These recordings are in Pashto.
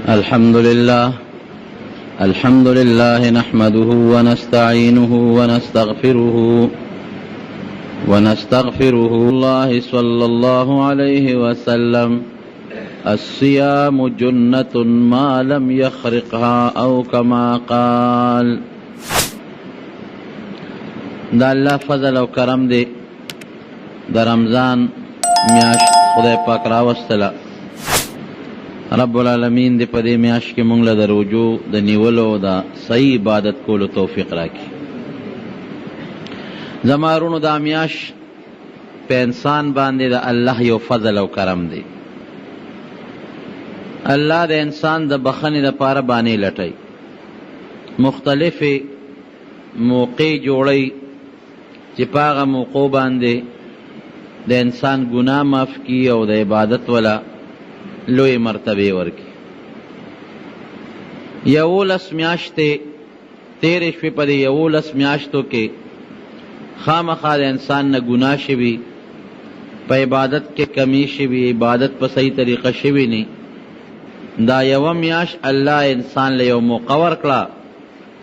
الحمد لله الحمد لله نحمده ونستعينه ونستغفره ونستغفره الله صلى الله عليه وسلم الصيام جنة ما لم يخرقها أو كما قال. دا الله فضل او کرم دی، د رمضان میاشت خدای پاک راوستله. رب العالمین دې په دې میاشت کې مونږ له د روژو د نیولو او د صحیح عبادت کولو توفیق راکړي. زما وروڼو، دا میاشت په انسان باندې د الله یو فضل او کرم دی. الله د انسان د بخښنې لپاره بانې لټوي، مختلفې موقع جوړوي چې په هغه موقعو باندې د انسان ګناه معاف کړي او د عبادت ولا لویې مرتبې ورکړي. 11 میاشتې تېرې شوې، په دې 11 میاشتو کې خامخا د انسان نه ګناه شوي، په عبادت کې کمی شوي، عبادت په صحیح طریقه شوي نه. دا یوه میاشت الله انسان له یو موقع ورکړه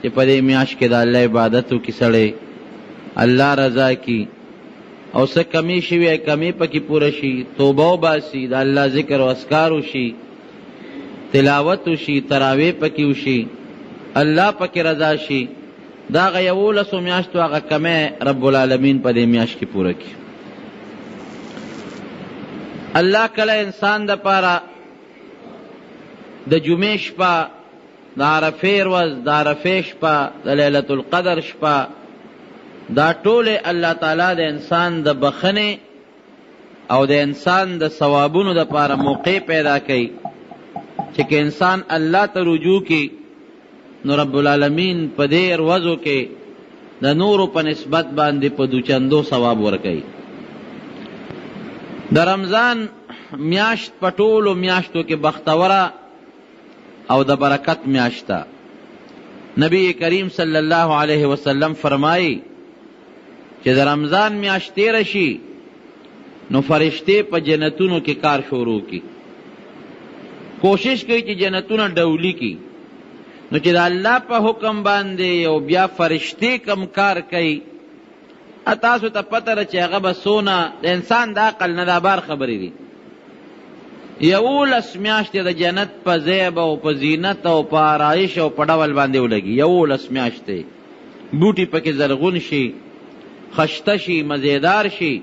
چې په دې میاشت کې د الله عبادت وکړي، سړی الله رضا کړي او څه کمی شوي کمی پکې پوره شي، توبه وباسي، د الله ذکر او اذکار وشي، تلاوت وشي، تراویح پکې وشي، الله پکې رضا شي. دا هغه 11 میاشتو هغه کمی رب العالمین په دې میاشت کې پوره کړي. الله کله انسان دپاره د جمعې شپه، د عرفې ورځ، د عرفې شپه، د لیلة القدر شپه، دا ټولې الله تعالی د انسان د بخښنې او د انسان د ثوابونو دپاره موقع پیدا کوي چې که انسان الله ته رجوع کړي نو رب العالمین په دې ورځو کې د نورو په نسبت باندې په دوچندو ثواب ورکوي. د رمضان میاشت په ټولو میاشتو کې بختوره او د برکت میاشت ده. نبی کریم صلی الله علیه وسلم فرمایي چې د رمضان میاشت تېره شي نو فرشتې په جنتونو کې کار شروع کړي، کوشش کوي چې جنتونه ډولي کړي. نو چې د الله په حکم باندې یو بیا فرشتې کم کار کوي، تاسو ته پته ده چې هغه به څونه د انسان د عقل نه دا بار خبرې دي. 11 میاشتې د جنت په زیب او په زینت او په آرایش او په ډول باندې ولګي. 11 میاشتې بوټي پکې زرغون شي، خشته شي، مزیدار شي.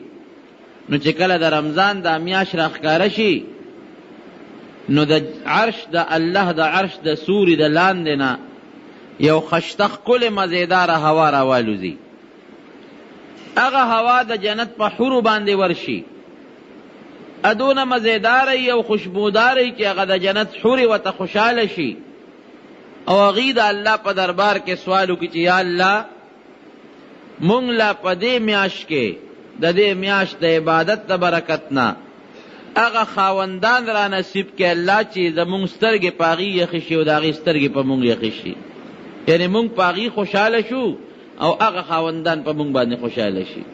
نو چې کله د رمضان دا میاشت راښکاره شي نو د عرش د الله د عرش د سوري د لاندې نه یو خشته ښکلې مزیداره هوا راوالوځي. هغه هوا د جنت په حورو باندې ورشي، ادونه مزیداره او خوشبوداره چې هغه د جنت حورې ورته خوشحاله شي او هغوی د الله په دربار کې سوال وکړي چې یا الله مونږ لا په دې میاشت کې د دې میاشت د عبادت د برکت نه هغه خاوندان را نصیب کړي الله چې زمونږ سترګې په هغوی یخې شي او د هغې سترګې په مونږ یخې شي، یعنې مونږ په هغوی خوشحاله شو او هغه خاوندان په مونږ باندې خوشحاله شي.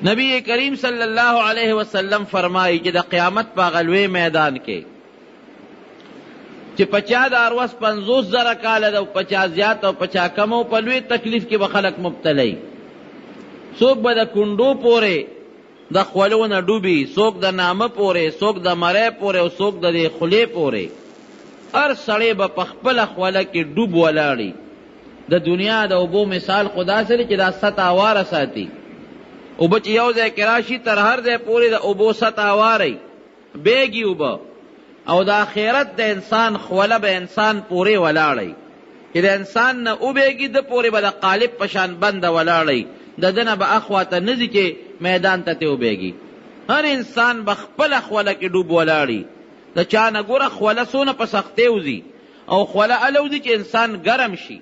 نبی کریم صلی الله علیه وسلم فرمایي چې د قیامت په هغه لوی میدان کې چې په چا د اروس 50,000 کاله ده او په چا زیات او په چا کم او په لوی تکلیف کې به خلک مبتلا وي. څوک به د کونډو پورې د خولو نه ډوبي، څوک د نامه پورې، څوک د مرۍ پورې او څوک د دې خولې پورې. هر سړی به په خپله خوله کې ډوب ولاړي. د دنیا د اوبو مثال خو داسې دی چې دا سطح هواره ساتي. اوبه چې یو ځای کې راشي تر هر ځای پورې د اوبو سطح هواره وي، بېږي اوبه. او د آخرت د انسان خوله به انسان پورې ولاړی، چې د انسان نه وبېږي ده پورې به د قالب په شان بنده ولاړی، د ده نه به اخوا ته نه ځي چې میدان ته ترې وبېږي. هر انسان به خپله خوله کې ډوب ولاړي. د چا نه ګوره خوله څونه په سختۍ وځي، او خوله هله وځي چې انسان ګرم شي.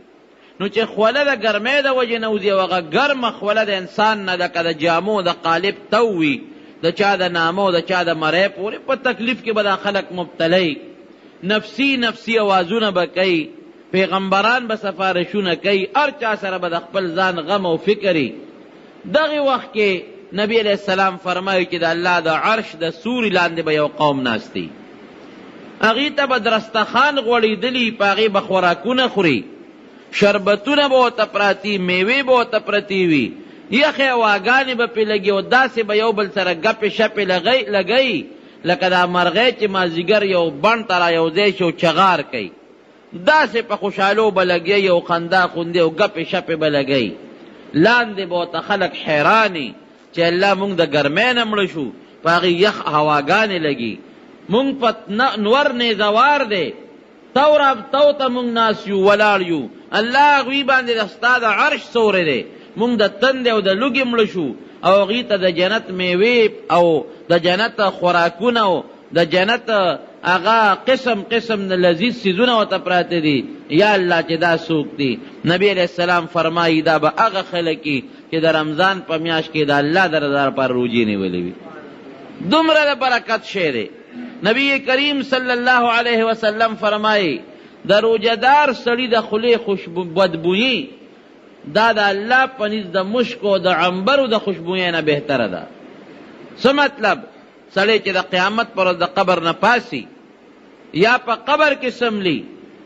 نو چې خوله د ګرمۍ د وجې نه وځي او هغه ګرمه خوله د انسان نه لکه د جامو د قالب تو وي، د چا د نامه او د چا د مرۍ پورې په تکلیف کې به دا خلک مبتلا وي. نفسي نفسي اوازونه به کوي، پیغمبران به سفارشونه کوي، هر چا سره به د خپل ځان غم او فکر وي. دغې وخت کې نبی علیه السلام فرمایي چې د الله د عرش د سوري لاندې به یو قوم ناست وي. هغوی ته به درستخان غوړېدلي، په هغې به خوراکونه خوري، شربتونه به ورته پراتي، میوې به ورته پرتې وي، یخې هواګانې به پرې لګي او داسې به یو بل سره ګپې شپې لګوي لکه دا مرغۍ چې مازدیګر یو بڼ ته را یو ځای شي او چغار کوي، داسې په خوشحالو به لګیي او خندا خوندې او ګپې شپې به لګوي. لاندې به ورته خلک حیران چې الله مونږ د ګرمۍ نه مړه شو، په هغې یخ هواګانې لګي، مونږ په نور نیزه وار دی، تو را تو ته مونږ ناست یو ولاړ یو، الله هغوی باندې د ستا د عرش سوری دی، مونږ د تندې او د لوږې مړه شو او هغوی ته د جنت میوې او د جنت خوراکونه او د جنت هغه قسم قسم د لذیذ څیزونه ورته پراته دي. یا الله چې دا څوک دي؟ نبی علیه السلام فرمایي دا به هغه خلک وي چې د رمضان په میاشت کې د الله د رضا لپاره روژې نیولې وي. دومره د برکت شی دی. نبی کریم صلی الله علیه وسلم فرمایي د روژهدار سړي د خولې خوشبو بدبویي دا د الله په نزد د مشکو او د عنبرو د خوشبویۍ نه بهتره ده. څه مطلب؟ سړی چې د قیامت پر ورځ د قبر نه پاسي یا په قبر کې سملی،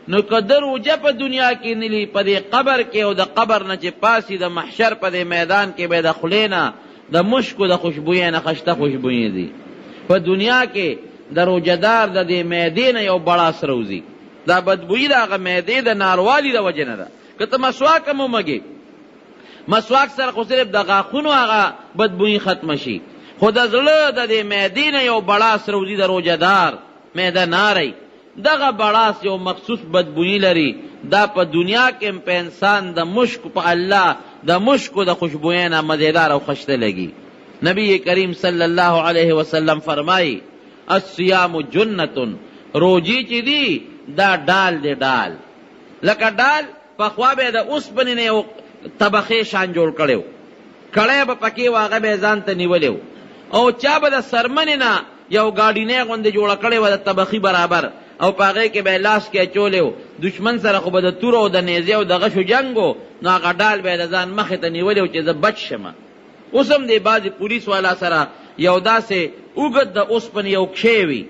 نو که ده روژه په دنیا کې نه لي، په دې قبر کې او د قبر نه چې پاسي د محشر په دې میدان کې به د خولې نه د مشکو د خوشبویۍ نه خشته خوشبویي ځي. په دنیا کې د روژهدار د دې معدې نه یو بړاس راوځي، دا بدبویي د هغه معدې د ناروالي د وجې نه ده. که ته مسواک هم ومږې، مسواک سره خو صرف د غاښونو هغه بدبویي ختمه شي، خو د زړه د دې معدې نه یو بړاس راوځي، د روژهدار معده ناری، دغه بړاس یو مخصوص بدبویي لري، دا په دنیا کې هم په انسان د مشک په الله د مشکو د خوشبویۍ نه مزیدار او خشته لګي. نبی کریم صلی الله علیه وسلم فرمایي الصیام جنة، روژې چې دي دا ډال دی، ډال لکه ډال پخوا به یې د اوسپنې نه یو طبخې شان جوړ کړی و، کړی به پکې وه، هغه به یې ځان ته نیولی و، او چا به د څرمنې نه یو ګاډینۍ غوندې جوړه کړې وه د طبخي برابر، او په هغې کې به یې لاس کې اچولی و، دښمن سره خو به د تورو او د نیزې او د غشو جنګ و، نو هغه ډال به یې د ځان مخې ته نیولی و چې زه بچ شم. اوس هم دې بعضې پولیس والا سره یو داسې اوږد د اوسپنې یو کښی وي،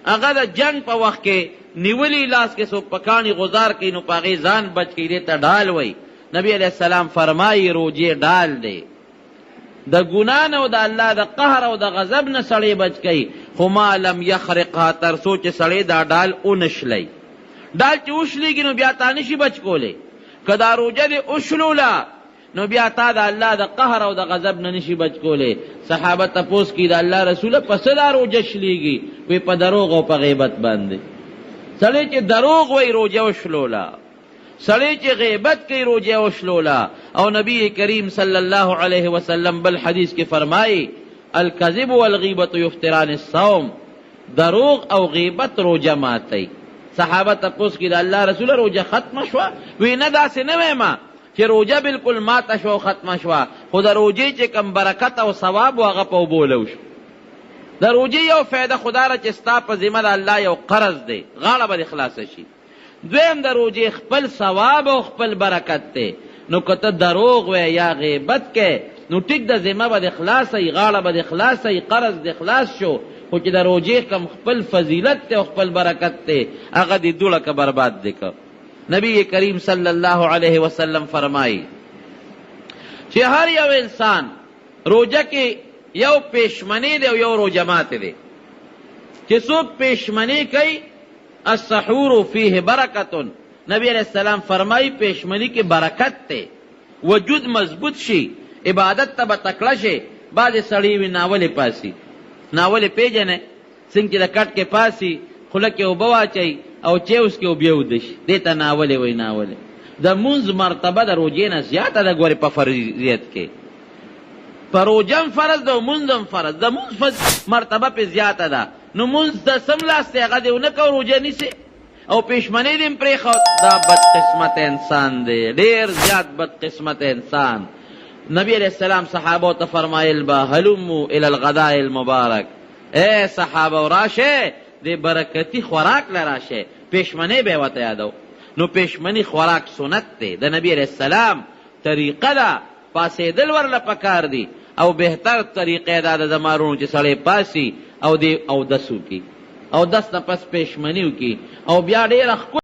هغه د جنګ په وخت کې نیولي لاس کې څوک په کاڼي غوزار کوي نو په هغې ځان بچ کوي، دې ته ډال وایي. نبی علیه السلام فرمایي روژې ډال دی، د ګناه نه او د الله د قهر او د غضب نه سړی بچ کوي، خو ما لم یخرقها، تر څو چې سړی دا ډال ونه شلوي. ډال چې وشلېږي نو بیا تا نشي بچ کولی. که دا روژه دې وشلوله نو بیا تا د الله د قهر او د غضب نه نشي بچ کولی. صحابه تپوس کوي د الله رسوله په څه دا روژه شلېږي؟ وایي په دروغ او په غیبت باندې. سړی چې دروغ وایي روژه وشلوله، سړی چې غیبت کوي روژه وشلوله. او نبی کریم صلی الله علیه وسلم بل حدیث کې فرمایي الکذب والغیبة یفتران الصوم، دروغ او غیبت روژه ماتوي. صحابه تپوس کوي د الله رسوله روژه ختمه شوه؟ وایي نه داسې نه وایم چې روژه بالکل ماته شوه او ختمه شوه، خو د روژې چې کوم برکت او ثواب و هغه په اوبو لو شو. د روژې یو فایده خو دا ده چې ستا په ذمه د الله یو قرض دی، غاړه به دې خلاصه شي. دویم د روژې خپل ثواب او خپل برکت دی، نو که ته دروغ وایې یا غیبت کوې نو ټیک د ذمه به دې خلاصه وي، غاړه به دې خلاصه وي، قرض دې خلاص شو، خو چې د روژې کوم خپل فضیلت دی او خپل برکت دی هغه دې دوړه که برباد دې که. نبی کریم صلی الله علیه وسلم فرمایي چې هر یو انسان روژه کې یو پېشمنې دی او یو روژه ماتې دی. چې څوک پېشمنې کوي السحور فیه برکت، نبی علیه السلام فرمایي پېشمني کې برکت دی، وجود مضبوط شي، عبادت ته به تکړه شي. بعضې سړي وي ناولې پاسي، ناولې پېژنې؟ څنګه چې د کټ کې پاسي، خوله کې اوبه واچوي او چای وڅکي او بیا ویده شي، دې ته ناولې وایي. ناولې د مونځ مرتبه د روژې نه زیاته ده. ګورې په فرضیت کې په روژه هم فرض ده او مونځ هم فرض، د مونځ مرتبه پرې زیاته ده. نو مونځ د سملاستې هغه دې ونه کړ، روژه نیسې او پېشمنۍ دې هم پرېښود، دا بدقسمته انسان دی، ډېر زیات بدقسمته انسان. نبی علیه السلام صحابو ته فرمایل به هلمو الی الغداء المبارک، ای صحابو راشه دې برکتي خوراک له راشه، پېشمنۍ به یې ورته یادو. نو پېشمني خوراک سنت دی، د نبی علیه السلام طریقه ده، پاڅېدل ورله پکار دي، او بهتر طریقه دا ده زما وروڼو چې سړی پاڅي او دې اودس وکړي. اودس نه پس پېشمني وکړي او بیا ډېره ښکلې.